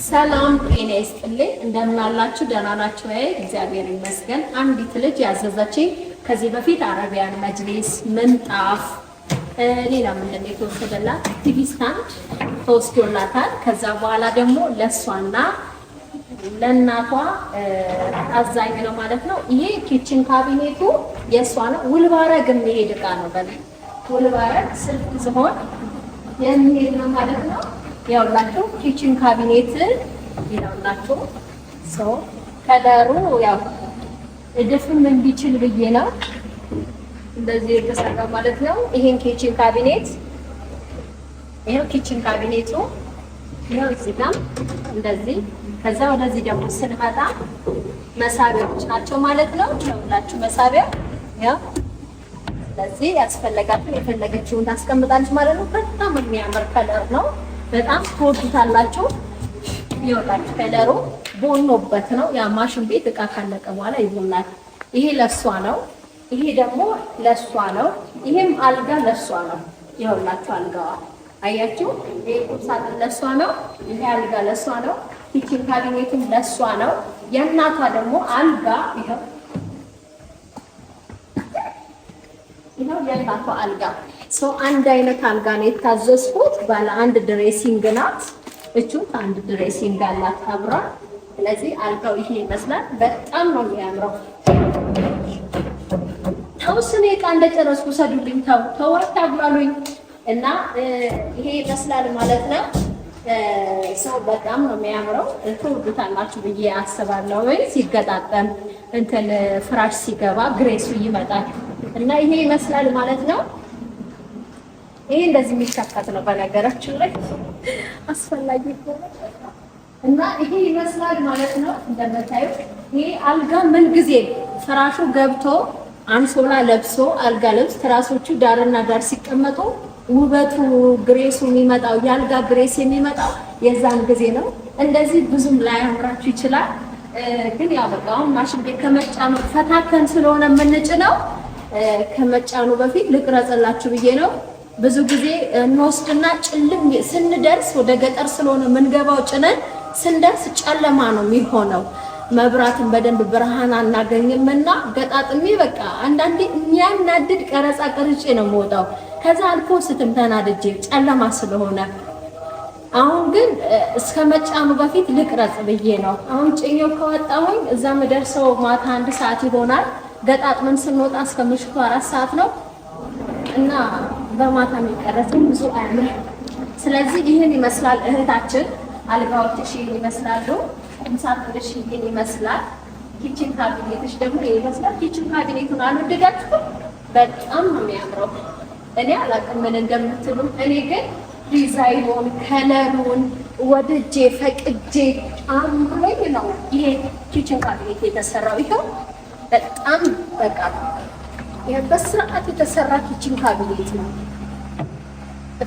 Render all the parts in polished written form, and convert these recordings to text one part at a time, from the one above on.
ሰላም ጤና ይስጥልኝ። እንደምን አላችሁ? ደህና ናችሁ ወይ? እግዚአብሔር ይመስገን። አንዲት ልጅ ያዘዘችኝ ከዚህ በፊት Arabian መጅሊስ፣ ምንጣፍ፣ ሌላ ምንድን ነው የተወሰደላት? TV stand ተወስዶላታል። ከዛ በኋላ ደግሞ ለእሷና ለእናቷ አዛኝ ነው ማለት ነው። ይሄ kitchen cabinet ኡ የእሷ ነው። ውልባረግ የሚሄድ እቃ ነው። በ ውልባረግ ስልክ ዝሆን የሚሄድ ነው ማለት ነው። ያውላችሁ kitchen cabinet ይላውላችሁ። So color ኡ ያው እድፍም እንዲችል ብዬ ነው እንደዚህ የተሰራ ማለት ነው። ይሄን kitchen cabinet፣ ይሄው kitchen cabinet ኡ ይሄው እዚህ ጋር እንደዚህ። ከዛ ወደዚህ ደግሞ ስንመጣ መሳቢያዎች ናቸው ማለት ነው። ያውላችሁ መሳቢያ ያው። ስለዚህ ያስፈለጋትን የፈለገችውን ታስቀምጣለች ማለት ነው። በጣም የሚያምር color ነው። በጣም ትወዱታላችሁ። ይወጣችሁ color ኡ ቦኖበት ነው። ያ ማሽን ቤት እቃ ካለቀ በኋላ ይቦናል። ይሄ ለሷ ነው። ይሄ ደግሞ ለሷ ነው። ይሄም አልጋ ለሷ ነው። ይኸውላችሁ አልጋዋ አያችሁ። ይሄ ቁም ሳጥን ለሷ ነው። ይሄ አልጋ ለሷ ነው። Kitchen cabinet ኡም ለሷ ነው። የእናቷ ደግሞ አልጋ ይኸው፣ ይኸው የእናቷ አልጋ። So አንድ አይነት አልጋ ነው የታዘዝኩት። ባለ አንድ dressing ናት። እቹት አንድ dressing አላት አብራ። ስለዚህ አልጋው ይሄ ይመስላል። በጣም ነው የሚያምረው። ተው ስኔ ዕቃ እንደጨረስኩ ሰዱልኝ። ተው ተው አታጉላሉኝ። እና ይሄ ይመስላል ማለት ነው። So በጣም ነው የሚያምረው። ትወዱታላችሁ ብዬ አስባለሁ። ወይ ሲገጣጠም እንትን ፍራሽ ሲገባ grace ኡ ይመጣል እና ይሄ ይመስላል ማለት ነው። ይሄ እንደዚህ የሚከፈት ነው በነገራችን ላይ አስፈላጊ ከሆነ። እና ይሄ ይመስላል ማለት ነው። እንደምታዩት ይሄ አልጋ ምን ጊዜ ፍራሹ ገብቶ አንሶላ ለብሶ አልጋ ልብስ ትራሶቹ ዳርና ዳር ሲቀመጡ ውበቱ grace ኡ የሚመጣው፣ የአልጋ grace የሚመጣው የዛን ጊዜ ነው። እንደዚህ ብዙም ላያምራችሁ ይችላል። ግን ያው በቃ አሁን ማሽን ቤት ከመጫኑ ፈታተን ስለሆነ የምንጭነው ከመጫኑ በፊት ልቅረጽላችሁ ብዬ ነው። ብዙ ጊዜ እንወስድና ጭልም ስንደርስ፣ ወደ ገጠር ስለሆነ የምንገባው፣ ጭነን ስንደርስ ጨለማ ነው የሚሆነው። መብራትን በደንብ ብርሃን አናገኝም እና ገጣጥሜ በቃ አንዳንዴ የሚያናድድ ቀረጻ ቀርጬ ነው የምወጣው። ከዛ አልፎ ስትም ተናድጄ ጨለማ ስለሆነ። አሁን ግን እስከ መጫኑ በፊት ልቅረጽ ብዬ ነው። አሁን ጭኜው ከወጣሁኝ እዛ ምደርሰው ማታ 1 ሰዓት ይሆናል። ገጣጥመን ስንወጣ እስከ ምሽቱ 4 ሰዓት ነው እና በማታ የሚቀረጽም ብዙ አያምርም። ስለዚህ ይህን ይመስላል እህታችን። አልጋዎችሽ ይህን ይመስላሉ። ቁምሳጥንሽ ይህን ይመስላል። Kitchen cabinet ሽ ደግሞ ይህን ይመስላል። Kitchen cabinet ኡን አልወደዳችሁም? በጣም ነው የሚያምረው። እኔ አላውቅም ምን እንደምትሉ። እኔ ግን ዲዛይኑን color ኡን ወድጄ ፈቅጄ አምሮኝ ነው ይሄ kitchen cabinet የተሰራው። ይኸው በጣም በቃ ይሄ በስርዓት የተሰራ kitchen cabinet ነው።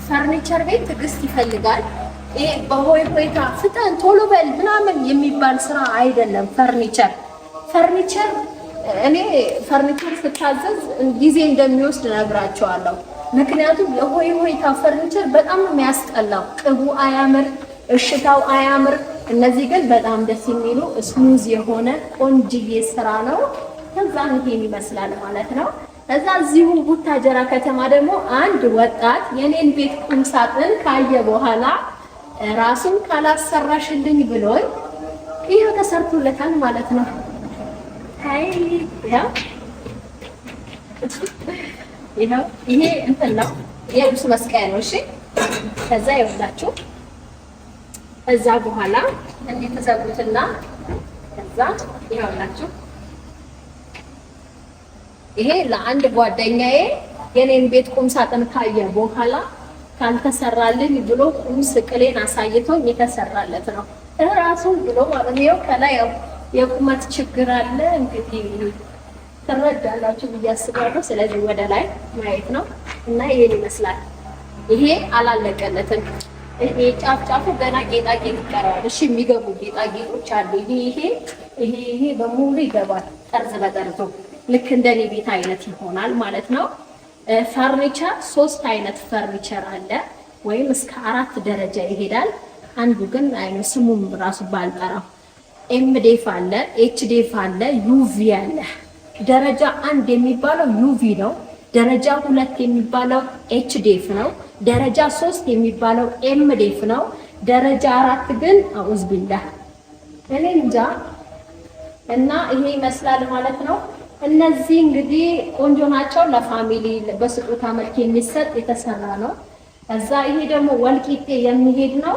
ፈርኒቸር ቤት ትዕግስት ይፈልጋል። ይሄ በሆይ ሆይታ ፍጠን ቶሎ በል ምናምን የሚባል ስራ አይደለም። ፈርኒቸር እኔ ፈርኒቸር ስታዘዝ ጊዜ እንደሚወስድ ነግራቸዋለሁ። ምክንያቱም የሆይ ሆይታ ፈርኒቸር በጣም ነው የሚያስጠላው። ቅቡ አያምር፣ እሽታው አያምር። እነዚህ ግን በጣም ደስ የሚሉ smooth የሆነ ቆንጅዬ ስራ ነው። ከዛ ይሄን ይመስላል ማለት ነው። ከዛ እዚሁ ቡታጀራ ከተማ ደግሞ አንድ ወጣት የኔን ቤት ቁም ሳጥን ካየ በኋላ ራሱን ካላሰራሽልኝ ብሎኝ ይኸው ተሰርቶለታል ማለት ነው። አይ ይኸው ይኸው ይሄ እንትን ነው፣ የልብስ መስቀያ ነው። እሺ ከዛ ይኸውላችሁ ከዛ በኋላ እንዲህ ተዘጉትና ከዛ ይኸውላችሁ ይሄ ለአንድ ጓደኛዬ የኔን ቤት ቁም ሳጥን ካየ በኋላ ካልተሰራልኝ ብሎ ቁም ስቅሌን አሳይቶኝ የተሰራለት ነው። እራሱ ብሎ ማለት ነው። ከላይ ያው የቁመት ችግር አለ፣ እንግዲህ ትረዳላችሁ ብዬ አስባለሁ። ስለዚህ ወደ ላይ ማየት ነው እና ይሄን ይመስላል። ይሄ አላለቀለትም። ይሄ ጫፍ ጫፉ ገና ጌጣጌጥ ይቀረዋል። እሺ የሚገቡ ጌጣጌጦች አሉ። ይሄ ይሄ ይሄ ይሄ በሙሉ ይገባል። ጠርዝ በጠርዙ ልክ እንደኔ ቤት አይነት ይሆናል ማለት ነው። ፈርኒቸር ሶስት አይነት ፈርኒቸር አለ ወይም እስከ አራት ደረጃ ይሄዳል። አንዱ ግን አይ ስሙም ራሱ ባልጠራው MDF አለ፣ HDF አለ፣ UV አለ። ደረጃ አንድ የሚባለው UV ነው። ደረጃ ሁለት የሚባለው HDF ነው። ደረጃ ሶስት የሚባለው MDF ነው። ደረጃ አራት ግን أعوذ بالله እኔ እንጃ። እና ይሄ ይመስላል ማለት ነው። እነዚህ እንግዲህ ቆንጆ ናቸው። ለ family በስጦታ መልክ የሚሰጥ የተሰራ ነው። እዛ ይሄ ደግሞ ወልቂጤ የሚሄድ ነው።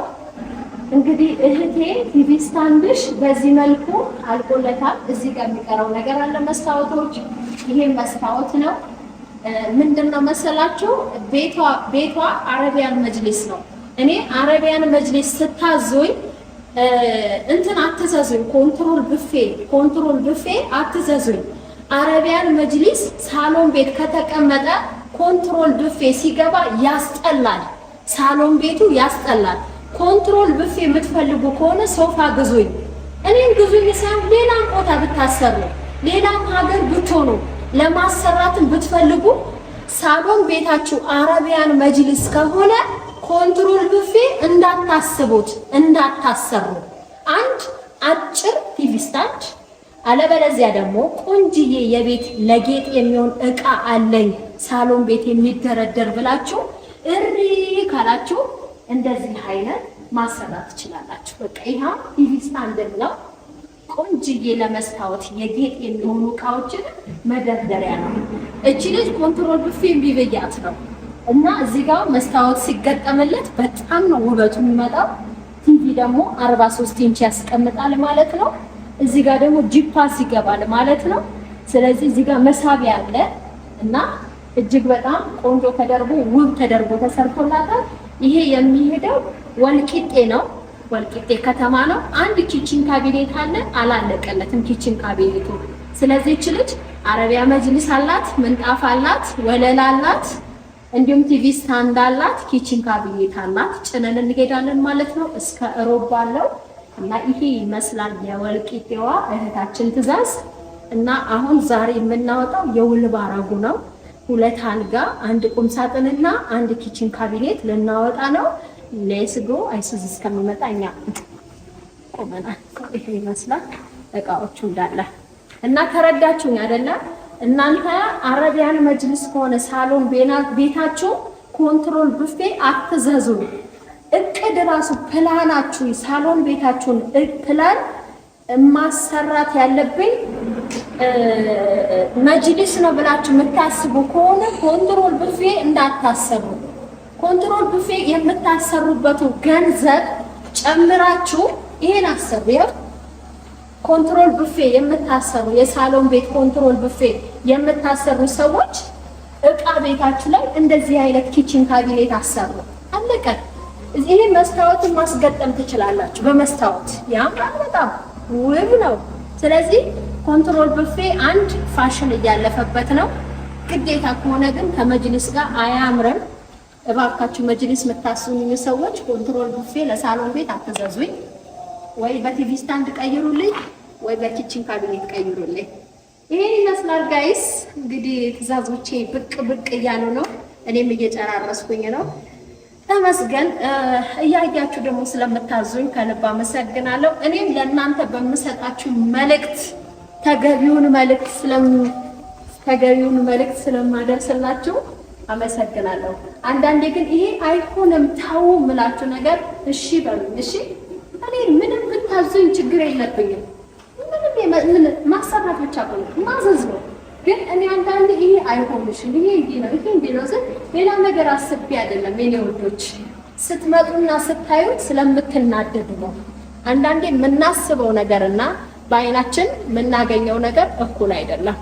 እንግዲህ እህቴ TV stand ሽ በዚህ መልኩ አልቆለታል። እዚህ ጋር የሚቀረው ነገር አለ፣ መስታወቶች። ይሄ መስታወት ነው። ምንድነው መሰላችሁ ቤቷ አረቢያን መጅሊስ ነው። እኔ አረቢያን መጅሊስ ስታዞኝ እንትን አትዘዙኝ፣ control ብፌ control ብፌ አትዘዙኝ። አረቢያን መጅሊስ ሳሎን ቤት ከተቀመጠ control ብፌ ሲገባ ያስጠላል። ሳሎን ቤቱ ያስጠላል። control ብፌ የምትፈልጉ ከሆነ ሶፋ ግዙኝ፣ እኔም ግዙኝ ሳይሆን ሌላም ቦታ ብታሰሩ ሌላም ሀገር ብትሆኑ ለማሰራትን ብትፈልጉ ሳሎን ቤታችሁ አረቢያን መጅሊስ ከሆነ control ብፌ እንዳታስቡት እንዳታሰሩ። አንድ አጭር TV stand፣ አለበለዚያ ደግሞ ቆንጅዬ የቤት ለጌጥ የሚሆን እቃ አለኝ ሳሎን ቤት የሚደረደር ብላችሁ እሪ ካላችሁ እንደዚህ አይነት ማሰራት ትችላላችሁ። በቃ ይሄ TV stand ነው። ቆንጅዬ ለመስታወት የጌጥ የሚሆኑ እቃዎችን መደርደሪያ ነው። እቺ ልጅ control ብፌ ቢበያት ነው እና እዚህ ጋር መስታወት ሲገጠምለት በጣም ነው ውበቱ የሚመጣው። ቲቪ ደግሞ 43 ኢንች ያስቀምጣል ማለት ነው። እዚህ ጋር ደግሞ ጂፓስ ይገባል ማለት ነው። ስለዚህ እዚህ ጋር መሳቢያ አለ እና እጅግ በጣም ቆንጆ ተደርጎ ውብ ተደርጎ ተሰርቶላታል። ይሄ የሚሄደው ወልቂጤ ነው። ወልቂጤ ከተማ ነው። አንድ kitchen cabinet አለ፣ አላለቀለትም kitchen cabinet ኡ። ስለዚህ እች ልጅ አረቢያ መጅሊስ አላት፣ ምንጣፍ አላት፣ ወለል አላት፣ እንዲሁም TV stand አላት፣ kitchen cabinet አላት። ጭነን እንሄዳለን ማለት ነው። እስከ እሮብ ባለው እና ይሄ ይመስላል የወልቂጤዋ እህታችን ትዕዛዝ። እና አሁን ዛሬ የምናወጣው የውልባረጉ ነው። ሁለት አልጋ፣ አንድ ቁም ሳጥንና አንድ kitchen cabinet ልናወጣ ነው። Let's go አይሱዝ እስከሚመጣ እኛ ቆመናል። ይሄ ይመስላል እቃዎቹ እንዳለ እና ተረዳችሁኝ አይደለ? እናንተ አረቢያን መጅልስ ከሆነ ሳሎን ቤታችሁ control ብፌ አትዘዙ። እቅድ ራሱ ፕላናችሁ ሳሎን ቤታችሁን ፕላን ማሰራት ያለብኝ መጅሊስ ነው ብላችሁ የምታስቡ ከሆነ control ብፌ እንዳታሰሩ። control ብፌ የምታሰሩበት ገንዘብ ጨምራችሁ ይሄን አሰሩ። ያው control ብፌ የምታሰሩ የሳሎን ቤት control ብፌ የምታሰሩ ሰዎች እቃ ቤታችሁ ላይ እንደዚህ አይነት kitchen cabinet አሰሩ። አለቀ። ይሄ መስታወትን ማስገጠም ትችላላችሁ። በመስታወት ያምራል፣ በጣም ውብ ነው። ስለዚህ control ብፌ አንድ ፋሽን እያለፈበት ነው። ግዴታ ከሆነ ግን ከመጅሊስ ጋር አያምርም። እባካችሁ መጅሊስ የምታስኑኝ ሰዎች control ቡፌ ለሳሎን ቤት አትዘዙኝ። ወይ በ TV stand ቀይሩልኝ፣ ወይ በ kitchen cabinet ቀይሩልኝ። ይሄን ይመስላል guys። እንግዲህ ትዕዛዞቼ ብቅ ብቅ እያሉ ነው። እኔም እየጨራረስኩኝ ነው። ተመስገን። እያያችሁ ደግሞ ስለምታዙኝ ከልብ አመሰግናለሁ። እኔም ለእናንተ በምሰጣችሁ መልእክት ተገቢውን መልእክት ተገቢውን መልእክት ስለማደርስላችሁ አመሰግናለሁ። አንዳንዴ ግን ይሄ አይሆንም ተው ምላችሁ ነገር እሺ በሉኝ። እሺ እኔ ምንም ብታዙኝ ችግር የለብኝም። ምንም ማሰራት ብቻ ነው ማዘዝ ነው። ግን እኔ አንዳንዴ ይሄ አይሆንሽም፣ ይሄ እንዲህ ነው፣ ይሄ እንዲህ ነው ስል ሌላ ነገር አስቤ አይደለም። የኔ ውዶች ስትመጡና ስታዩት ስለምትናደዱ ነው። አንዳንዴ የምናስበው ነገርና በአይናችን የምናገኘው ነገር እኩል አይደለም።